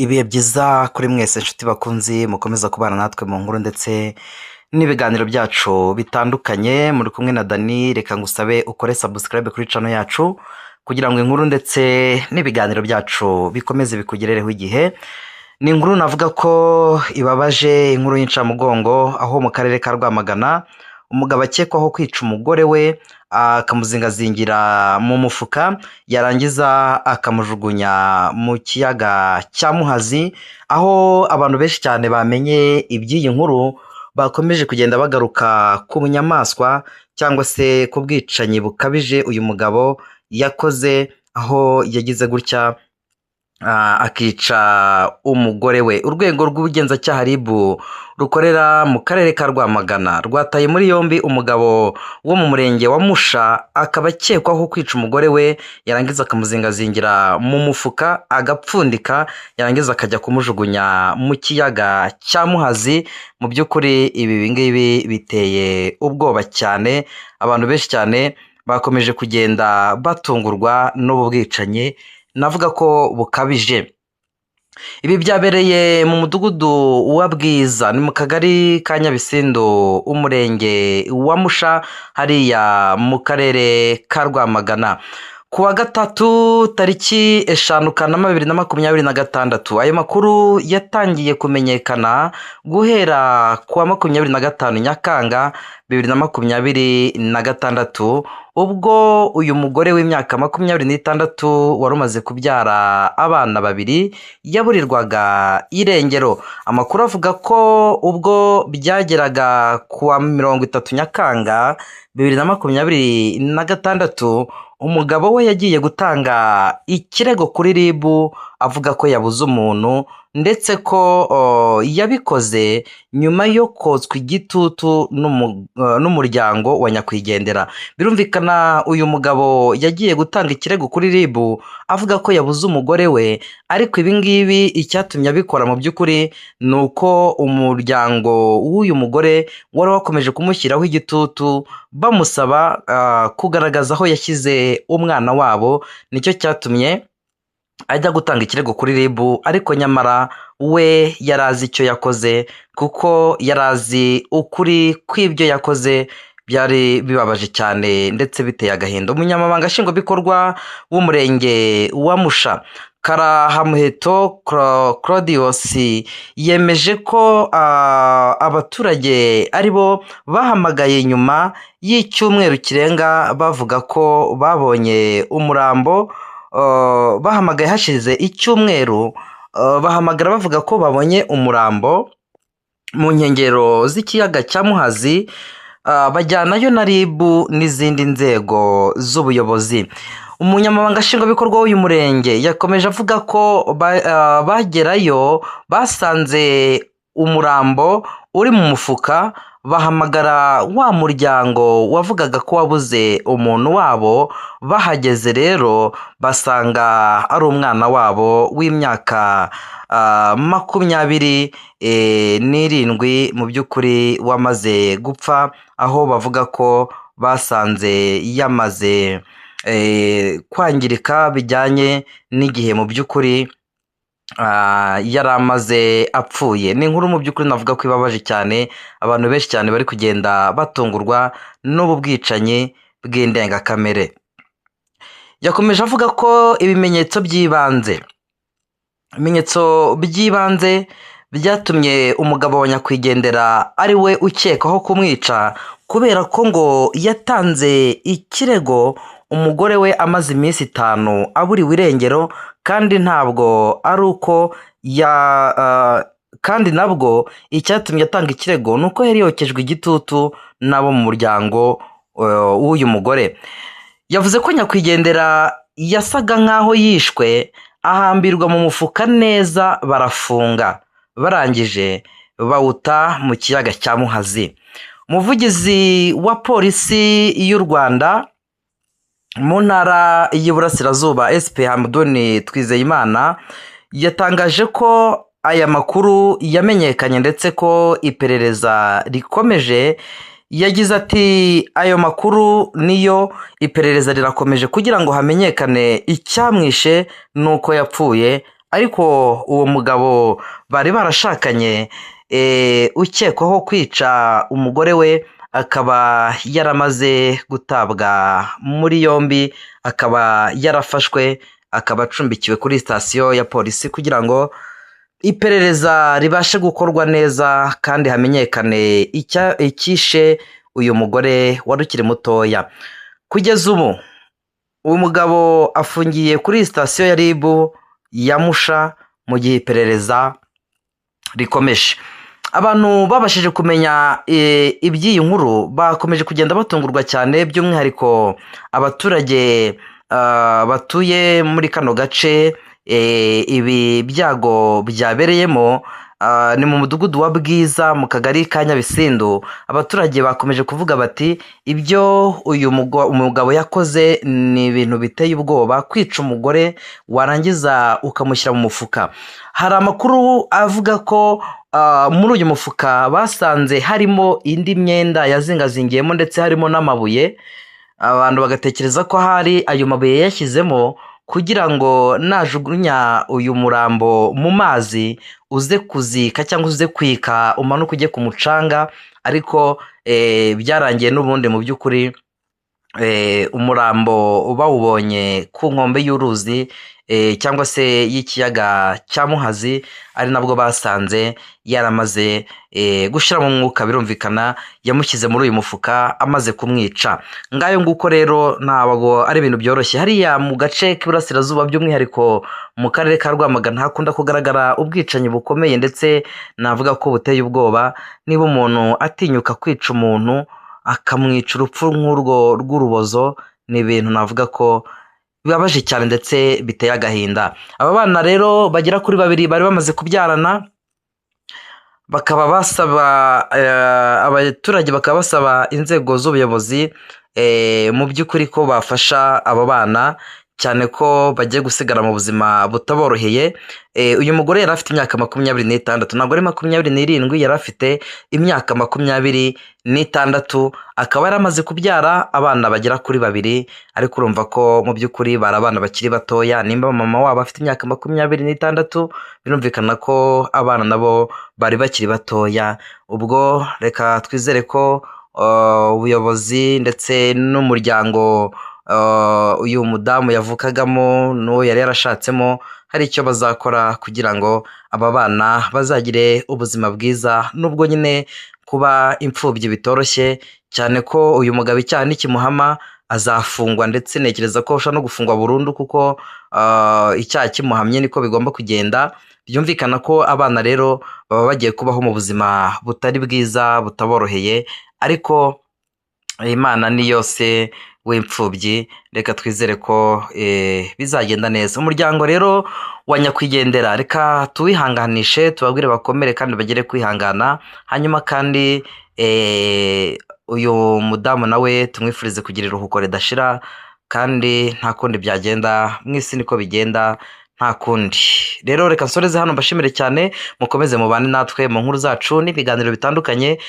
Ibihe byiza kuri mwese nshuti bakunzi mukomeza kubana natwe mu nkuru ndetse n'ibiganiro byacu bitandukanye. Muri kumwe na Dani. Reka ngusabe ukore subscribe kuri channel yacu kugira ngo inkuru ndetse n'ibiganiro byacu bikomeze bikugerereho igihe. Ni inkuru navuga ko ibabaje, inkuru y'incamugongo, aho mu karere ka Rwamagana umugabo akekwaho kwica umugore we akamuzingazingira mu mufuka, yarangiza akamujugunya mu kiyaga cya Muhazi, aho abantu benshi cyane bamenye iby'iyi nkuru bakomeje kugenda bagaruka ku bunyamaswa cyangwa se ku bwicanyi bukabije uyu mugabo yakoze, aho yagize gutya akica umugore we. Urwego rw'ubugenzacyaha RIB rukorera mu karere ka Rwamagana rwataye muri yombi umugabo wo mu murenge wa Musha, akaba akekwaho kwica umugore we, yarangiza akamuzingazingira mu mufuka agapfundika, yarangiza akajya kumujugunya mu kiyaga cya Muhazi. Mu by'ukuri ibi ngibi biteye ubwoba cyane, abantu benshi cyane bakomeje kugenda batungurwa n'ubu bwicanyi navuga ko bukabije. Ibi byabereye mu mudugudu wa Bwiza, ni mu kagari ka Nyabisindu, umurenge wa Musha, hariya mu karere ka Rwamagana. Ku wa gatatu tariki 5 Kanama 2026, ayo makuru yatangiye kumenyekana guhera ku wa 25 Nyakanga 2026, ubwo uyu mugore w'imyaka 26 wari umaze kubyara abana babiri yaburirwaga irengero. Amakuru avuga ko ubwo byageraga ku wa 30 Nyakanga 2026, umugabo we yagiye gutanga ikirego kuri RIB avuga ko yabuze umuntu, ndetse ko yabikoze nyuma yo kotswa igitutu n'umuryango wa nyakwigendera. Birumvikana uyu mugabo yagiye gutanga ikirego kuri RIB avuga ko yabuze umugore we, ariko ibi ngibi icyatumye abikora mu by'ukuri ni uko umuryango w'uyu mugore wari wakomeje kumushyiraho igitutu bamusaba kugaragaza aho yashyize umwana wabo. Nicyo cyatumye ajya gutanga ikirego kuri RIB, ariko nyamara we yari azi icyo yakoze, kuko yari azi ukuri kw'ibyo yakoze. Byari bibabaje cyane ndetse biteye agahinda. Umunyamabanga nshingwabikorwa w'umurenge wa Musha, Karahamuheto Claudius, yemeje ko abaturage ari bo bahamagaye nyuma y'icyumweru kirenga bavuga ko babonye umurambo. Bahamagaye hashize icyumweru, bahamagara bavuga ko babonye umurambo mu nkengero z'ikiyaga cya Muhazi, bajyanayo na RIB n'izindi nzego z'ubuyobozi. Umunyamabanga nshingwabikorwa w'uyu murenge yakomeje avuga ko bagerayo basanze umurambo uri mu mufuka, bahamagara wa muryango wavugaga ko wabuze umuntu wabo. Bahageze rero basanga ari umwana wabo w'imyaka 27 mu by'ukuri wamaze gupfa, aho bavuga ko basanze yamaze kwangirika bijyanye n'igihe mu by'ukuri yari amaze apfuye. Ni inkuru mu by'ukuri navuga ko ibabaje cyane, abantu benshi cyane bari kugenda batungurwa n'ubu bwicanyi bw'indengakamere. Yakomeje avuga ko ibimenyetso by'ibanze byatumye umugabo wa nyakwigendera ari we ukekwaho kumwica, kubera ko ngo yatanze ikirego umugore we amaze iminsi 5 aburiwe irengero, kandi ntabwo ari uko ya kandi nabwo icyatumye atanga ikirego ni uko yari yokejwe igitutu n'abo mu muryango w'uyu mugore. Yavuze ko nyakwigendera yasaga nk'aho yishwe, ahambirwa mu mufuka neza, barafunga, barangije bawuta mu kiyaga cya Muhazi. Umuvugizi wa polisi y'u Rwanda mu ntara y'Iburasirazuba, SP Hamduni Twizeyimana, yatangaje ko aya makuru yamenyekanye ndetse ko iperereza rikomeje. Yagize ati: "Ayo makuru niyo, iperereza rirakomeje kugira ngo hamenyekane icyamwishe n'uko yapfuye." Ariko uwo mugabo bari barashakanye ukekwaho kwica umugore we akaba yaramaze gutabwa muri yombi, akaba yarafashwe, akaba acumbikiwe kuri sitasiyo ya polisi kugira ngo iperereza ribashe gukorwa neza kandi hamenyekane icyishe uyu mugore wari ukiri mutoya. Kugeza ubu uyu mugabo afungiye kuri sitasiyo ya RIB ya Musha mu gihe iperereza rikomeje. Abantu babashije kumenya iby'iyi nkuru bakomeje kugenda batungurwa cyane, by'umwihariko abaturage batuye muri kano gace ibi byago byabereyemo. Ni mu mudugudu wa Bwiza mu kagari ka Nyabisindu. Abaturage bakomeje kuvuga bati ibyo uyu mugabo yakoze ni ibintu biteye ubwoba, kwica umugore warangiza ukamushyira mu mufuka. Hari amakuru avuga ko muri uyu mufuka basanze harimo indi myenda yazingazingiyemo ndetse harimo n'amabuye, abantu bagatekereza ko hari ayo mabuye yashyizemo kugira ngo najugunya uyu murambo mu mazi uze kuzika cyangwa uze kwika umanuke ujye ku mucanga, ariko byarangiye n'ubundi mu by'ukuri umurambo bawubonye ku nkombe y'uruzi cyangwa se y'ikiyaga cya Muhazi, ari nabwo basanze yaramaze gushyiramo umwuka, birumvikana yamushyize muri uyu mufuka amaze kumwica. Ngayo nguko rero ntabwo ari ibintu byoroshye. Hariya mu gace k'iburasirazuba by'umwihariko mu karere ka Rwamagana hakunda kugaragara ubwicanyi bukomeye ndetse navuga ko buteye ubwoba. Niba umuntu atinyuka kwica umuntu akamwica urupfu nk'urwo rw'urubozo, ni ibintu navuga ko bibabaje cyane ndetse biteye agahinda. Aba bana rero bagera kuri babiri bari bamaze kubyarana, bakaba basaba abaturage bakaba basaba inzego z'ubuyobozi mu by'ukuri ko bafasha abo bana, cyane ko bagiye gusigara mu buzima butaboroheye. Uyu mugore yari afite imyaka 26, ntabwo ari 27, yari afite imyaka 26, akaba yari amaze kubyara abana bagera kuri babiri, ariko urumva ko mu by'ukuri bari abana bakiri batoya. Nimba mama wabo afite imyaka 26, birumvikana ko abana nabo bari bakiri batoya. Ubwo reka twizere ko ubuyobozi ndetse n'umuryango uyu mudamu yavukagamo n'uwo yari yarashatsemo hari icyo bazakora kugira ngo aba bana bazagire ubuzima bwiza, nubwo nyine kuba imfubyi bitoroshye, cyane ko uyu mugabo icyaha nikimuhama azafungwa, ndetse ntekereza ko ashobora no gufungwa burundu kuko icyaha kimuhamye niko bigomba kugenda. Byumvikana ko abana rero baba bagiye kubaho mu buzima butari bwiza butaboroheye, ariko Imana ni yose w'imfubyi, reka twizere ko bizagenda neza. Umuryango rero wa nyakwigendera reka tuwihanganishe, tubabwire bakomere kandi bagere kwihangana, hanyuma kandi uyu mudamu nawe tumwifurize kugira iruhuko ridashira, kandi nta kundi byagenda mu isi niko bigenda, nta kundi. Rero reka nsoreze hano mbashimire cyane, mukomeze mubane natwe mu nkuru zacu n'ibiganiro bitandukanye.